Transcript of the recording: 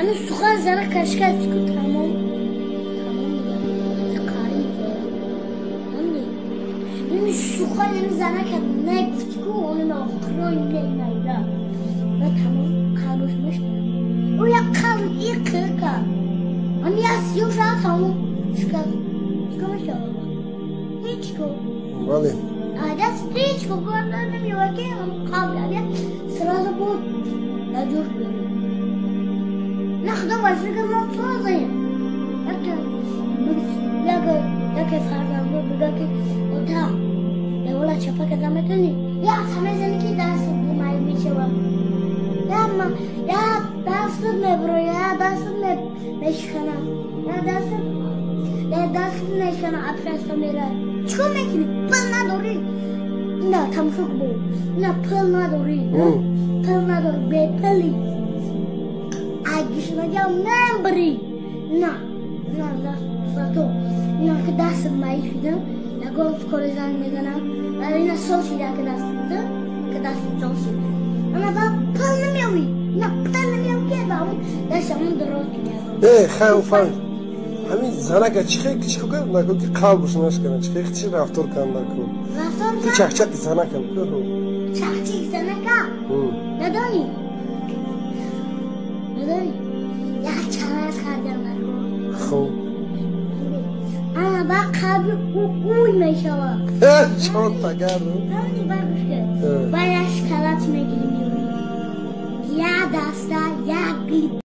Ҳамин сухан зана кашкад ку, тамом, тамом. Ин сухан ами занака нагуфти ку, оним охирои нейнаида ва тамом, қалбаш мешкана. Ӯ як қалб иқика ами як сиёҳ шава, тамом, шикаст. Чикор мешава? Ҳеҷ ко. Бале. Даст ҳеҷ ко намеёва, ки қалб сразу буд дар ҷош биёрӣ. На, худо ба шукр, мо созем. Яке фарзандо бига, ки ота, девола чапа карда метавонӣ, я мезани, ки дастат майл мешава, я дастат мебуро, я дастат мешикана, я дастат мешикана, апраста мера. Чикор мекунӣ? Пул надорӣ. Ина тамошо бо, ина пул надорӣ, пул надорӣ, бепулӣ, агишнагиам намбирӣ. На, на, зато ина ки дастат маил шуда, ягон кори занг мезанам, ина сол шида, ки дастат, ки дастат сол шид, ана ба пул намеёвӣ, ина пул намеёвӣ, ки ба ҳамун дастамон дороз. Э, хай, фаҳм, ҳамин занака чӣ чӣ кард наку, ки қалбаш нашкана? Чӣ чӣ рафтор кард наку? Рафтор. Чақчақи занака. Чақчақи занака надонӣ, надонӣ, як чарас кардам наку. Хуб. Ана ба қалби ӯ мешавад. Чор тагарду. Ба як шоколад мегирӣ, меёрӣ, як даста, як.